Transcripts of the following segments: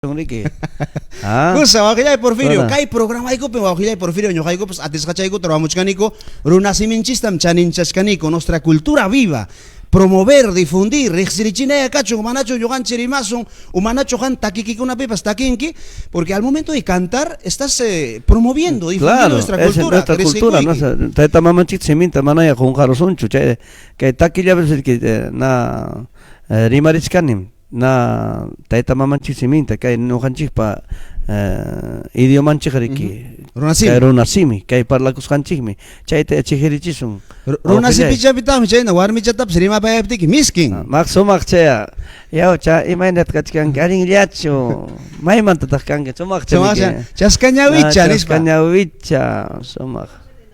Riki. Ah. Kusa wawqillay Porfirio, Hola. kay programaykupim wawqillay Porfirio ñuqaykupas atisqachaykuta ruwamuchkaniku, runasiminchistam chaninchachkaniku, nuestra cultura viva, promover, difundir, riqsirichinaya kachun, manachu ñuqanchik rimasun, o manachu qan takikikunapipas takinki, porque al momento de cantar estás eh, promoviendo, difundiendo Claro, nuestra esa es cultura, nuestra cultura, riqsikuyki. nuestra tayta mamanchik siminta manaya qunqarusunchu, chay kay takillapi eh, na eh, rimarichkanim. Na tayta mamanchik siminta kay ñuqanchikpa idiomanchik riki. Runasimi. Kay runasimi, kay parlakusqanchikmi. Chayta chijirichisun. Runasimichapitaqmi chayna warmichatapas rimapayaptiki miskin. Maq sumaq chaya. Yaw cha imaynat kachkanki allinllachu. Maymantataq kanki sumaqcha. Sumaqcha. Chaskañawicha nispa. Chaskañawicha sumaq.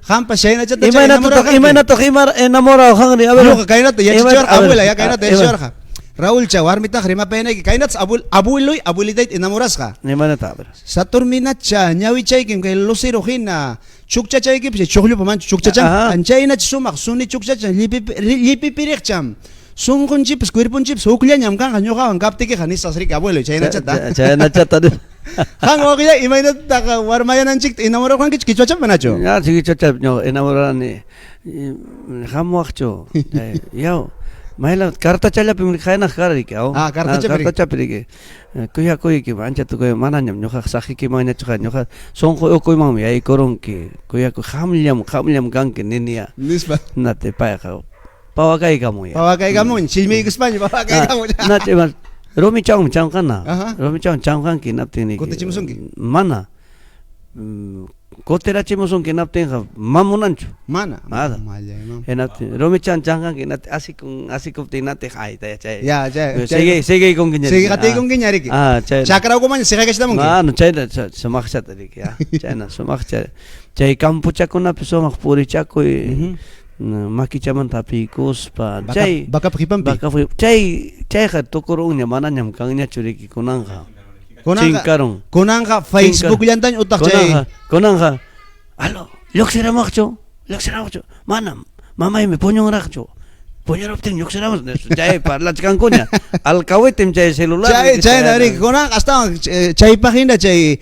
Qampas chaynachata Imaynataq imaynataq ima enamorado qanri? A ver. Ñuqa kaynata yachachiwarqa abuela ya kaynata yachachiwarqa. Raulcha warmitaq rimapayanayki kaynatas abuel abueloy abuelitayta enamorasqa. Imaynata a ver. Saturminacha ñawichaykim kay lucero hina chukchachaykipas chay chuqllupa manchu chukchachan anchaynacha sumaq suni chukchachan llipipiriqcham sunqunchikpas cuerponchikpas hukllañam kanqa ñuqawan kaptikiqa nisqas riki abueloy chaynachata. Chaynachata. Qan wawqillay imaynataqa warmayananchikta enamorarqankichu qichwachapi manachu? Ya qichwachapi ñuqa enamorarani hamuwaqchu yaw mayla cartachallapim qaynaq kariki aw. Ah, cartachapi. Cartachapi riki. Kuyakuyki anchata kuya manañam ñuqaqa saqiykimanñachu ñuqa sunqu ukuymanmi yaykurunki kuyakuy qamllam qamllam kanki niniya. Nispa. Nati payqa pawakaykamun. Pawakaykamun, chillmiykuspaña pawakaykamun. Nachi rumichawanmi chamqana. Rumichawan chamqanki hinaptin niki. Kutichimusunki? Mana. Kutirachimusunki hinaptinqa mamunanchu. Mana. Nada. Hinaptin rumichawan chamqanki hinaptin asikun asikuptin hinaptin ayta chay. Ya, chay. Sigue siguykunkiña. Sigue qatiykunkiña riki. Ah, chay. Chakra ukumanña siqaykachitamunki. Mana, chayna sumaqchata riki, ya. Chayna sumaqcha. Chay campochakunapi sumaq purichakuy. Makichamanta hapiykuspa chay vacapa qipanpi vacapa chay chayqa tukurunña manañam kanñachu riki kunanqa chinkarun kunanqa Facebookllantaña utaq chay kunanqa alo lluqsiramaqchu lluqsiramaqchu manam mamaymi puñunraqchu puñuruptin lluqsiramus chay parlachkankuña alcahuetem chay celular chay chayna riki kunanqa astawan chaypaq hina chay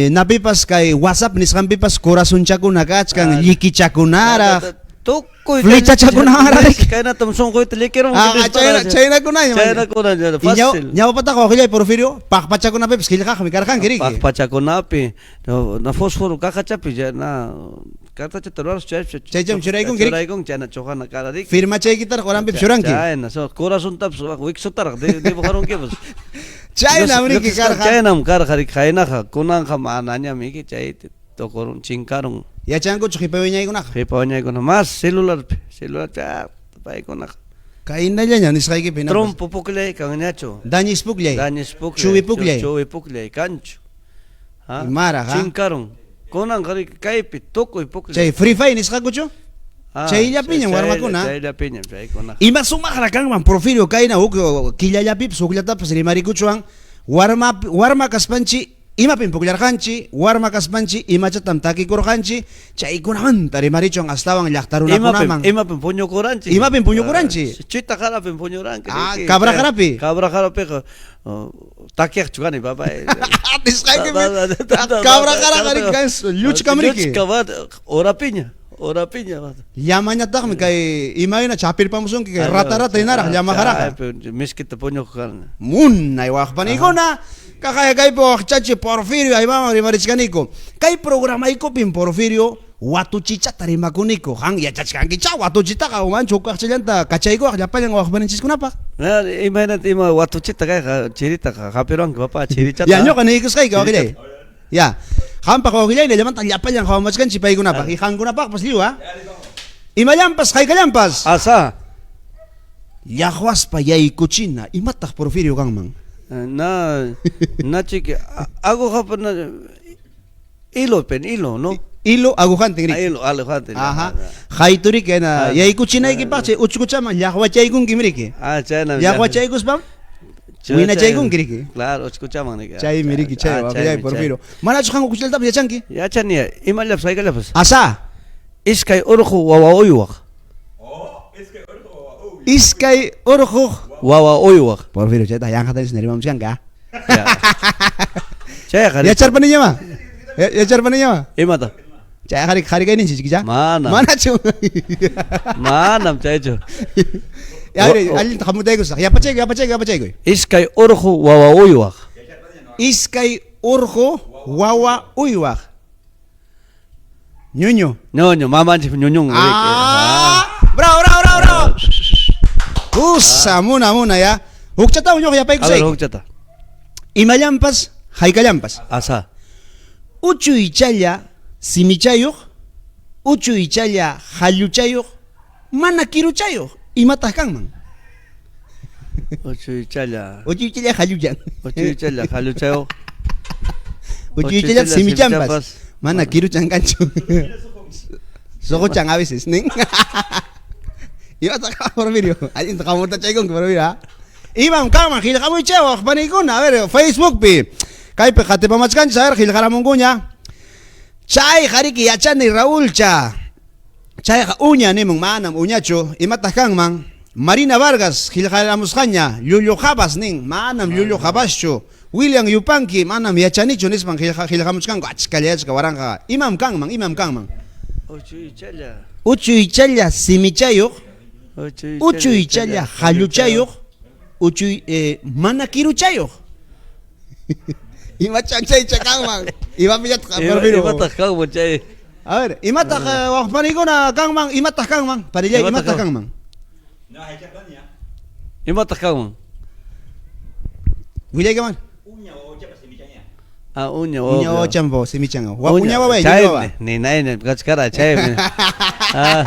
Napipas kay WhatsApp nisqanpipas corazonchakuna kachkan, llikichakunaraq, tukuy flechachakunaraq. Kaynatam sunquyta llikirun. Ah, chayna chaynakunaña. Chaynakunaña fácil. Ñawpataqa waqillay Porfirio, paqpachakunapipas qillqaqmi karqanki riki. Paqpachakunapi, na fósforo cajachapi na cartachata ruraspa chaypi Chaycham churaykunki riki. Churaykunki chayna chuqana kara riki. Firmachaykitaraq uranpipas churanki. Chayna, so corazontapas wiksutaraq dibujarunkipas. Chaynam riki karqa. Chaynam karqa riki qaynaqa, kunanqa manañam iki chay tukurun chinkarun. Yachankuchu qipa wiñaykunaqa? Qipa wiñaykuna más celularpi, celular paykunaqa. Kaynallaña nisqaykipi hinapas. Trompo pukllay kanñachu. Dañis pukllay. Dañis pukllay. Chuwi pukllay. Chuwi pukllay kanchu. Ha? Imaraq, ha? Chinkarun. Kunanqa riki kaypi tukuy pukllay. Chay Free Fire nisqakuchu? Chayllapiñam warmakuna. Chayllapiñam chaykunaqa. Ima sumaqra kanman Porfirio kayna huk killallapipas hukllatapas rimarikuchwan warma warma kaspanchik imapim pukllarqanchik, warma kaspanchik imachatam takikurqanchik, chaykunamanta rimarichwan astawan llaqta runakunaman. Imapim puñukuranchik. Imapim puñukuranchik. Chita qarapim puñuranki. Ah, cabra qarapi. Cabra qarapiqa takiqchu kani papay. Nisqaykipi cabra qaraqa riki kan lluchkam riki. Lluchka horapiña. Horapiña. Llamañataqmi kay imayna chapirpamusunki kay rata rata hinaraq llama qaraqa. Miskita puñuq karni. Munay waqpanikuna kaqaya kaypi waqchachi Porfirio aymaman rimarichkaniku. Kay programaykupim Porfirio watuchichata rimakuniku. Qan yachachkankichá watuchitaqa umanchu huk kaqchallanta kachaykuwaq llapallan waqpaninchiskunapaq. Imaynata ima watuchita kayqa chiritaqa hapiruwanki papá chirichata. Ya ñuqa niykusqayki waqillay. Ya. Qampaq wawqillay llamanta llapallan qhawamachkanchik paykunapaq y qankunapaqpas lliw a. Imallanpas haykallanpas. Asa. Llaqwaspa yaykuchina imataq Porfirio kanman? Na nachiki agujapa na hilo pen hilo no. Hilo agujantin riki. Hilo agujantin. Ajá. Hayturiki na yaykuchinaykipaq chay uchkuchaman llaqwachaykunkim riki. Ah, chayna. Llaqwachaykuspam winachaykunki riki. Claro, uchkuchaman riki. Chaymi riki chay waqillay Porfirio. Manachu qan ukuchallatapas yachanki? Yachani, imallapas haykallapas. Asa. Iskay urqu wawa uywaq. Iskay urquq wawa uywaq. Porfirio chayta yanqata nispa rimamuchkanki. Ya. Chayqa Yacharpaniñamá. Yacharpaniñamá. Imata? Chay qhari qhari kayninchik chikicha. Manam. Manachu. Manam chaychu. Ya, allinta hamutaykusaq. Yapachaykuy, yapachaykuy, yapachaykuy. Iskay urqu wawa uywaq. Iskay urqu wawa uywaq. Ñuñu. Ñuñu, mamanchik ñuñun. Ah, bravo, bravo, bravo, bravo. Usa, muna, muna ya. Hukchatawan ñuqa A ver, yapaykusayki. hukchata. Imallampas, haykallampas. Asa. Uchuychalla simichayuq, uchuychalla halluchayuq, mana kiruchayuq. Imataq kanman? Uchuychalla. Uchuychalla halluchan. Uchuychalla halluchayuq. Uchuychalla Uchuychalla simichampas. simichampas. Mana kiruchan kanchu. Soqochan a veces, nin. Imataq kanman, Porfirio? Allinta qamurtachaykunki, Porfirio, ah. Imam kanman, qillqamuychik waq paniykuna. A ver, Facebookpi. Kaypi qatipamachkanchis, a ver, qillqaramunkuña. Chay qariki yachani Raulcha. Chayqa uña nimun, manam uñachu. Imataq kanman? Marina Vargas qillqaramusqaña, llullu habas nin, manam llullu habaschu. William Yupanqui, manam yachanichu nispan qillqamuchkanku, achkalla achka waranqa. Imam kanman, imam kanman? Uchuychalla. Uchuychalla simichayuq, Uchuychalla uchuychalla halluchayuq, uchuy mana kiruchayuq. Imachan chaycha kanman? Imapillataq Porfirio? Imataq kanman chay? A ver, imataq waqpanikuna kanman, imataq kanman? Parillay, Imataq imataq kanman? Imataq kanman? Willaykaman. Ah, uña Uña wawa. wawachanpa simichan. Uña waway, Chaymi, uña wawa. ninayni kachkara chaymi. Ah.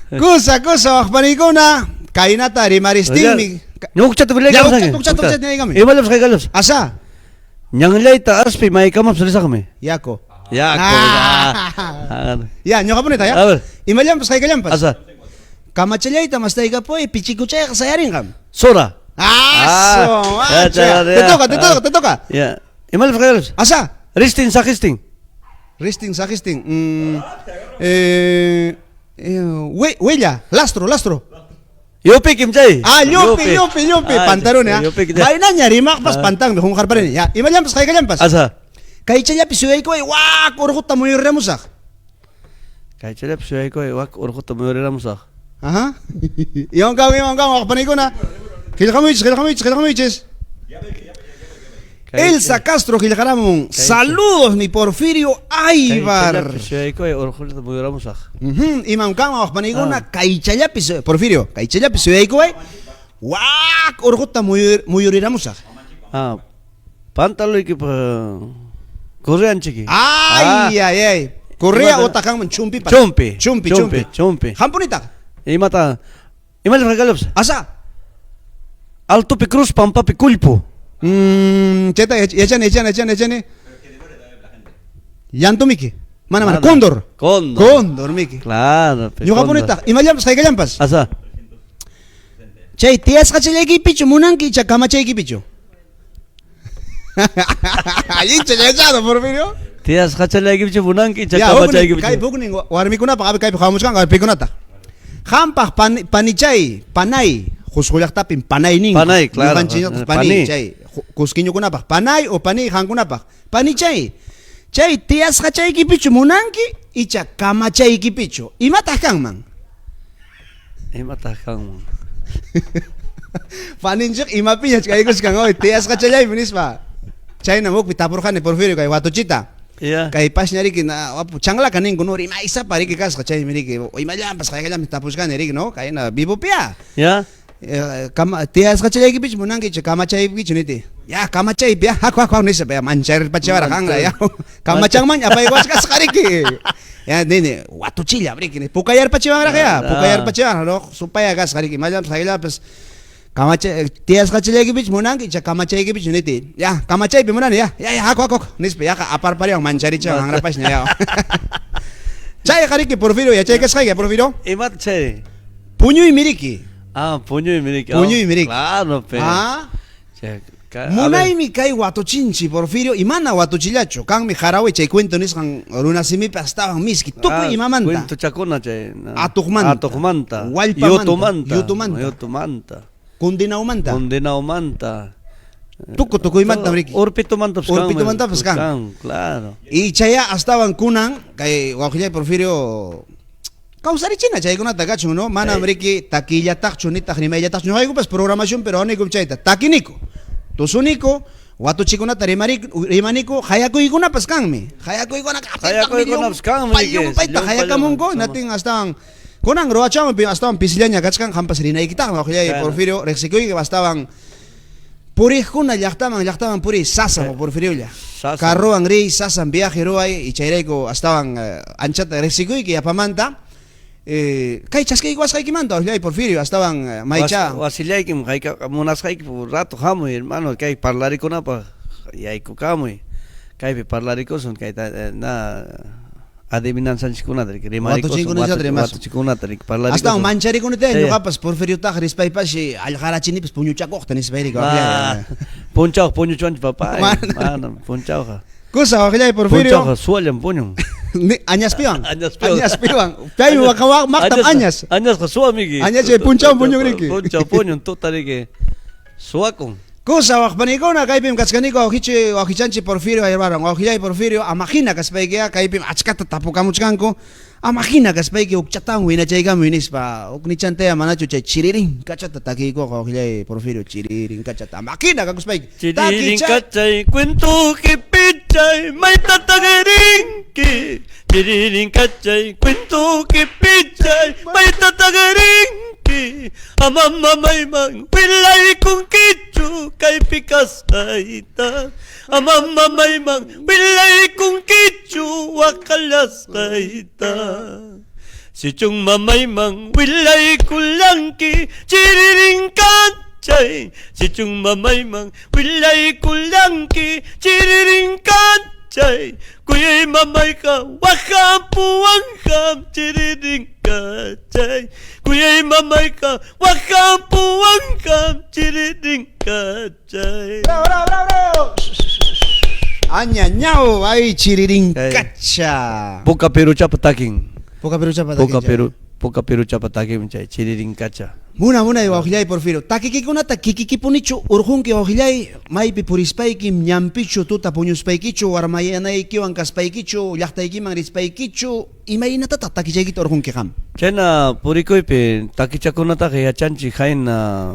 Kusa, kusa waqpanikuna, kaynata rimaristinmi. Ñuqchata Ya, willaykamusqanki. hukchata, hukchata niyaykami. Imallapas haykallapas. Asa, Ñanllayta aspi maykamapas risaqmi. yaku. Yaku. Ah. Ah. Ya, ñuqapunita ya. A ver. Imallampas haykallampas. Asa. Kamachallayta mastaykapuy, pichikuchayqa sayarinqam. Sora. Ah, Ya, ya, ya, Te toca, te ah. toca, te toca. Ya. Imallapas haykallapas. Asa. Ristin saqistin. Ristin, sajistin. Huella, lastro, lastro. Yupikim chay. Ah, llupi, llupi, llupi, Ah, pantalone, ah. yupiki chay. Maynaña rimaqpas Ah. pantanmi, qunqarparini. Ya, imallampas haykallampas. Asa. Kaychallapi suyaykuway, wak urquta muyuriramusaq. Kaychallapi suyaykuway, wak urquta muyuriramusaq. Ajá. Iwan kanman, iwan kanman, waqpanikuna. Qillqamuychis, qillqamuychis, qillqamuychis. Elsa Castro qillqaramun. Saludos, mi Porfirio Aybar. Kaychallapi suyaykuway, urquta muyuriramusaq. Imam kanman, waqpanikuna, Ah. kaychallapi Porfirio, kaychallapi suyaykuway, wak urquta muyuriramusaq. Ah, pantaloykipa correanchiki. Ay, ay, ay. Correa Imata- otaq kanman chumpipas. Chumpi. Chumpi, chumpi. Chumpi. Hampunitaq. Imata imallapas haykallapas. Asa. Altopi cruz pampapi kullpu. Chayta yachani, yachani, yachani, yachani. Llantumiki. Mana, mana. Mana. Cóndor. Cóndor. Cóndor, miki. Claro, pe, Ñuqapunitaq, cóndor. imallampas haykallampas. Asa. Chay tiyasqachallaykipichu munanki icha kamachaykipichu? Allincha yachado, Porfirio. Tiyasqachallaykipichu munanki icha Ya, huknin, kamachaykipichu? kaypi huknin warmikunapaq, a ver, kaypi hamuchkanku, a ver, pikunataq. Hampaq panichay, panay, Qusqu llaqtapim panay ninku. Panay, claro. Ñuqanchikñataq pani, Pani. chay, cusquiñukunapaq, panay o pani hankunapaq. Panichay, chay tiyasqachaykipichu munanki icha kamachaykipichu? Imataq kanman? Imataq kanman? Paninchik imapiñach kaykuchkan hoy tiyasqachallaypi nispa. Chaynam hukpi tapurqani Porfirio kay watuchita. Ya. Kay pasñariki na wapu changlaka ninku no rimaysapa riki kasqa chaymi riki imallampas haykallampas tapushkani riki no kayna vivopia. Ya. Tiyasqachallaykipichu munanki icha kamachaykipichu niti. Ya kamachaypi ya haku haku nispa ya mancharpachawara qanra ya. Kamachanman apaykuwachkasqa riki. Ya nini watuchilla riki ni pukayarpachiwanraq ya pukayarpachiwan no supaya kasqa riki imallampas haykallampas Kamacha tiyasqachallaykipichu munanki icha kamachaykipichu niti. Ya kamachaypi munani ya. Ya ya haku haku nispa yaqa aparpariwan mancharichawan hanrapashña ya. Chayqa riki Porfirio yachaykasqayki Porfirio. Imata chay? Puñuymi riki. Ah, puñuymi riki. Puñuymi riki. Claro, pe. Ah. Chay, a ver. Munaymi kay watuchinchi Porfirio imana watuchillachu kanmi jarawi chay cuento nisqan runasimipi astawan miski tukuy Ah, imamanta. Cuentochakuna chay. Atuqmanta. Atuqmanta. Wallpamanta. Yutumanta. Yutumanta. Yutumanta. Kundinaumanta. Kundinaumanta. Tuku tukuymantam riki. Urpitumantapas kanmi. Urpitumantapas kan. Kan, claro. Y chaya astawan kunan kay wawqillay Porfirio kawsarichina chaykunata kachun, no? Manam riki takillataqchu nitaq rimayllataqchu. Ñuqaykupas programación pero anikum chayta. Takiniku, tusuniku, watuchikunata rimaniku, hayakuykunapas kanmi. Hayakuykuna Hayakuykunapas kanmi. Llumpayta hayakamunku, natin astawan kunan ruwachanpi astawan pisillaña kachkan qampas rinaykitaqmi wawqillay Porfirio riqsikuyki astawan puriqkuna llaqtaman llaqtaman puriy sasam Porfiriolla. Carrowan riy sasam viaje ruway y chayrayku astawan anchata riqsikuyki yapamanta. Kay chaskiykuwasqaykimanta wawqillay Porfirio astawan maycha. Wasillaykim hayka munasqayki rato hamuy hermano kay parlarikunapaq yaykukamuy kaypi parlarikusun kayta na adivinanzanchikkunata rimarikusun watuchinkunata parlarikusun. Astawan mancharikunita ñuqapas Porfiriotaqa rispaypashi allqarachinipas puñuchakuqta nispayri Punchawqa puñuchuanchu papá. Mana punchawqa. Kusa waqllay Porfirio. Punchawqa suwallam puñun. Añaspiwan. Añaspiwan. Paymi waqawaq maqtam añas. Añasqa suwamiki. Añas chay punchaw puñun riki. Punchaw puñun tuta riki. Suwakun. Kusa waqpanikuna kaypim kachkaniku wawqichi wawqichanchik Porfirio Ayarbaran. Wawqillay Porfirio amahina kaspaykiqa kaypim achkata tapukamuchkanku. Amahina kaspayki hukchatawan winachaykamuy nispa. Huknichantaya manachu chay chiririn kachata takiykuqa wawqillay Porfirio chiririn kachata amahina kakuspayki. Chiririn kachay cuento qipichay maytataq rinki. Chiririn kachay cuento qipichay maytataq rinki. Ama mamayman willaykunkichu kaypi kasqayta. Ama mamayman willaykunkichu waqallasqayta. Sichun mamayman willaykullanki chiririn kachay. Sichun mamayman willaykullanki chiririn kachay. Kuyay mamayqa waqampuwanqam chiririn kachay. Kuyay mamayqa waqampuwanqam chiririn kachay. Bravo, bravo, bravo, bravo. Añañao, ay chiririn kacha. Puka Peruchapa takin. Puka Peruchapa takin. Puka Peru, Puka Peruchapa takin chay chiririn kacha. Muna munay wawqillay Porfirio. Takikikunata kikikipunichu urqunki wawqillay maypi purispayki ñanpichu tuta puñuspaykichu warmayanaykiwan kaspaykichu llaqtaykiman rispaykichu imaynatataq takichaykita urqunki qam? Chayna purikuypi takichakunataqa yachanchik hayna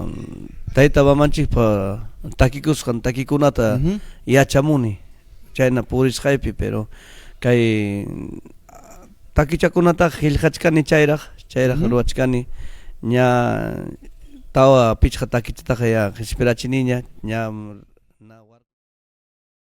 tayta mamanchikpa takikusqan takikunata yachamuni chayna purisqaypi pero kay takichakunataqa qillqachkani chayraq chayraq ruwachkani ña tawa pichqa takichataqa ya qispirachiniña ña.